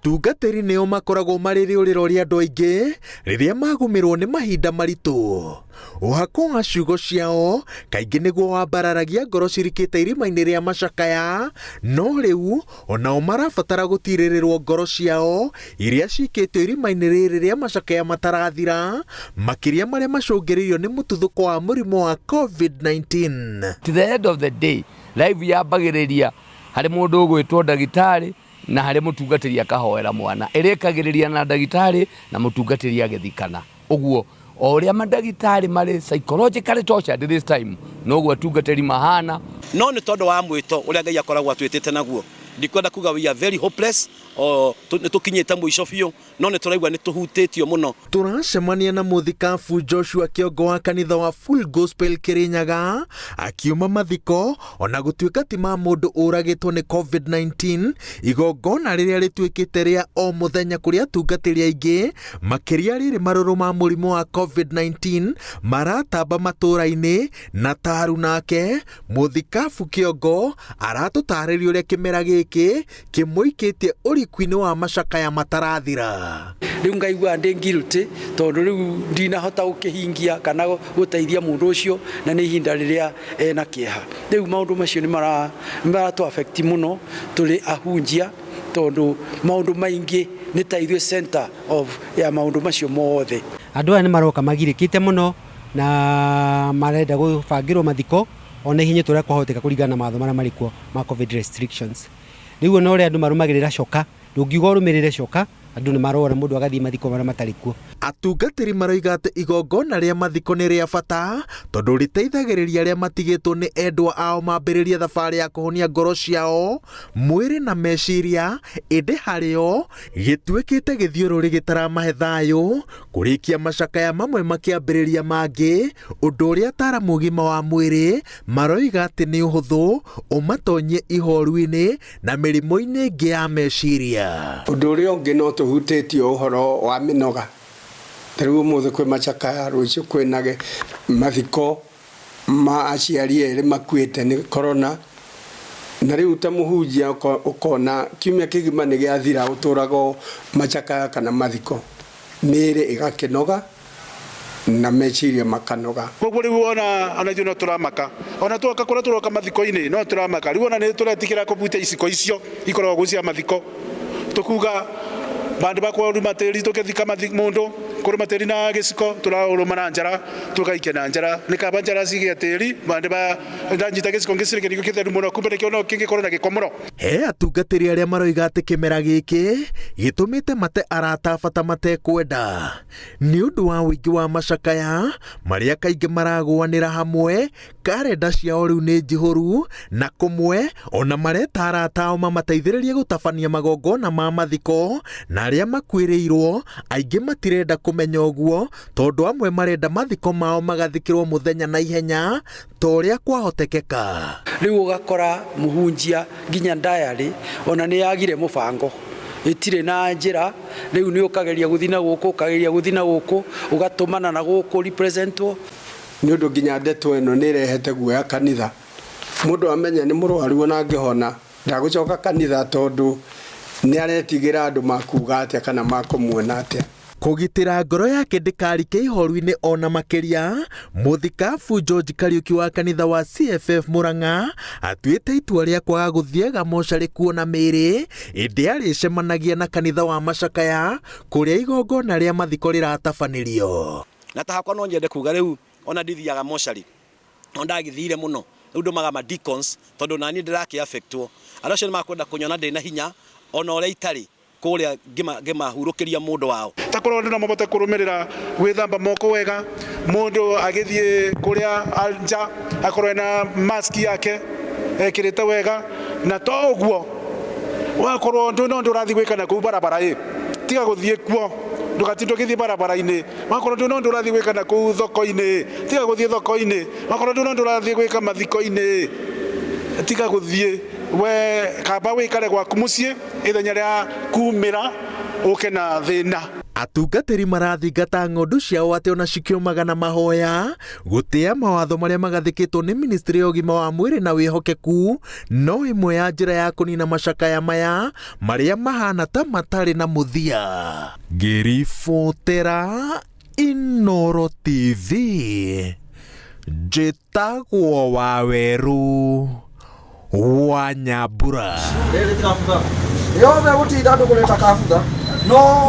Atungatĩri nĩo makoragwo marĩ rĩũrĩro rĩa andũ aingĩ rĩrĩa magũmĩrwo nĩ mahinda maritũ. Ũhako wa ciugo ciao kaingĩ nĩguo wambararagia ngoro cirikĩte irima-inĩ rĩa macakaya, no rĩu onao marabatara gũtirĩrĩrwo ngoro ciao iria cikĩtio irima-inĩ rĩrĩ rĩa macakaya matarathira, makĩria marĩa macũngĩrĩirio nĩ mũtuthũko wa mũrimũ wa COVID-19. To the end of the day, life yambagĩrĩria harĩ mũndũ ũgwĩtwo ndagĩtarĩ na harĩ mũtungatĩri akahoera mwana. Ĩrĩkagĩrĩria na ndagĩtarĩ na mũtungatĩri agĩthikana. Ũguo o ũrĩa mandagĩtarĩ marĩ psychologically tortured this time, noguo atungatĩri mahana. No nĩ tondũ wa mwĩto ũrĩa Ngai akoragwo atwĩtĩte naguo, ndikwenda kuga we are very hopeless, nĩ tũkinyĩte mũico biũ, no nĩ tũraigua nĩ tũhutĩtio mũno. Tũracemania na mũthikabu Joshua Kĩongo wa kanitha wa Full Gospel Kĩrĩnyaga akiuma mathiko ona gũtuĩka ti ma mũndũ ũragĩtwo nĩ COVID-19, igongona rĩrĩa rĩtuĩkĩte rĩa o mũthenya kũrĩ atungatĩri aingĩ, makĩria rĩrĩ marũrũ ma mũrimũ wa COVID-19 maratamba matũũra-inĩ. Na taru nake mũthikabu Kĩongo aratũtarĩria ũrĩa kĩmera gĩkĩ kĩmũikĩtie ũriku-inĩ wa macakaya matarathira. Rĩu ngaigua ndĩ guilty tondũ rĩu ndinahota gũkĩhingia kana gũteithia mũndũ ũcio, na nĩ ihinda rĩrĩa ena kĩeha. Rĩu maũndũ macio nĩ maratũ affect mũno tũrĩ ahunjia, tondũ maũndũ maingĩ nĩ ta ithuĩ center of ya maũndũ macio mothe. Andũ aya nĩ maroka magirĩkĩte mũno na marenda gũbangĩrwo mathiko ona ihenya ta ũrĩa kwahoteka kũringana na mawatho marĩa marĩ kuo ma COVID restrictions. Rĩu ona ũrĩa andũ marũmagĩrĩra coka, ndũngiuga ũrũmĩrĩre coka, andũ nĩ marora mũndũ agathiĩ mathiko marĩa matarĩ kuo. Atungatĩri maroiga atĩ igongona rĩa mathiko nĩ rĩa bata tondũ rĩteithagĩrĩria arĩa matigĩtwo nĩ endwa ao mambĩrĩrie thabarĩ ya kũhonia ngoro ciao, mwĩrĩ na meciria, ĩndĩ harĩo gĩtuĩkĩte gĩthiũrũrĩ gĩtaramahe thayũ, kũrĩkia macakaya mamwe makĩambĩrĩria mangĩ, ũndũ ũrĩa ataaramu ũgima wa mwĩrĩ maroiga atĩ nĩ ũhũthũ ũmatonyie ihoru-inĩ na mĩrimũ-inĩ ĩngĩ ya meciria. Ũndũ ũrĩa ũngĩ no tũhutĩtie ũhoro wa mĩnoga. Ta rĩu ũmũthĩ kwĩ macakaya, rũciũ kwĩna mathiko ma aciari erĩ makuĩte nĩ corona. Na rĩu ta mũhunjia ũkona kiumia kĩgima nĩ gĩathira ũtũraga macakaya kana mathiko. Mĩĩrĩ ĩgakĩnoga na meciria makanoga. Koguo rĩu ona ithuĩ no tũramaka, ona twoka kũrĩa tũroka mathiko-inĩ no tũramaka. Rĩu ona nĩ tũretigĩra kũbuta iciko icio ikoragwo kuo cia mathiko, tũkuga bandũ ba kũruma tĩri tũkĩthika mũndũ, kũrũma tĩri na gĩciko tũraũrũma na njara, tũgaikia na njara. Nĩ kaba njara cigĩe tĩri bandũ ba ndanyita gĩciko ngĩcirĩke nĩkĩo kĩtheru mũno, kumbe nĩkĩo no kĩngĩkorwo na gĩko mũno. He atungatĩri arĩa maroiga atĩ kĩmera gĩkĩ gĩtũmĩte mate arata bata matekwenda nĩ ũndũ wa ũingĩ wa macakaya marĩa kaingĩ maragũanĩra hamwe. Karenda ciao rĩu nĩ njihũru na kũmwe ona mareta arata ao mamateithĩrĩrie gũtabania magongona ma mathiko, na arĩa makuĩrĩirwo aingĩ matirenda kũmenya ũguo tondũ amwe marenda mathiko mao magathikĩrwo mũthenya na ihenya ta ũrĩa kwahotekeka. Rĩu ũgakora mũhunjia nginya diary ona nĩ yagire mũbango, ĩtirĩ na njĩra. Rĩu nĩ ũkageria gũthiĩ na gũkũ, ũkageria gũthiĩ na gũkũ, ũgatũmana na gũkũ representwo. Nĩ ũndũ nginya ndeto ĩno nĩ ĩrehete guoya kanitha. Mũndũ amenya nĩ mũrwaru ona angĩhona ndagũcoka kanitha tondũ nĩ aretigĩra andũ makuga atĩa kana makũmuona atĩa. Kũgitĩra ngoro yake ndĩkarike ihoru-inĩ ona makĩria, mũthikabu George Kariuki wa kanitha wa CFF Murang'a atuĩte itua rĩa kwaga gũthiaga mocarĩ kuona mĩĩrĩ, ĩndĩ arĩcemanagia na kanitha wa macakaya kũrĩa igongona rĩa mathiko rĩratabanĩrio. Na ta hakwa no nyende kuga rĩu ona ndithiaga mocarĩ, no ndagĩthire mũno, rĩu ndũmaga ma deacons tondũ naniĩ ndĩrakĩ affectwo. Andũ acio nĩ makwenda kũnyona ndĩna hinya ona ũrĩa itarĩ kũrĩa ngĩmahurũkĩria mũndũ wao. Ta korwo andũ no mabote kũrũmĩrĩra gwĩthamba moko wega, mũndũ agĩthiĩ kũrĩa nja akorwo ena mask yake ekĩrĩte wega, na to ũguo wakorwo ndũna ũndũ ũrathiĩ gwĩka na kũu barabara ĩ, tiga gũthiĩ kuo, ndũgatinde ũgĩthiĩ barabara-inĩ. Wakorwo ndũna ũndũ ũrathiĩ gwĩka na kũu thoko-inĩ, tiga gũthiĩ thoko-inĩ. Wakorwo ndũna ũndũ ũrathiĩ gwĩka mathiko-inĩ, tiga gũthiĩ. We kaba wĩikare gwaku mũciĩ ithenya rĩa kumĩra ũke na thĩna. Atungatĩri marathingata ng'ondu ciao atĩ ona cikĩũmaga na mahoya gũtĩa mawatho marĩa magathĩkĩtwo nĩ ministry ya ũgima wa mwĩrĩ na wĩhokeku no ĩmwe ya njĩra ya kũnina macakaya maya marĩa mahana ta matarĩ na mũthia. Ngĩribotera Inooro TV njĩtagwo Waweru wa Nyambura. Yothe gũtinda andũ kũreta kabutha no.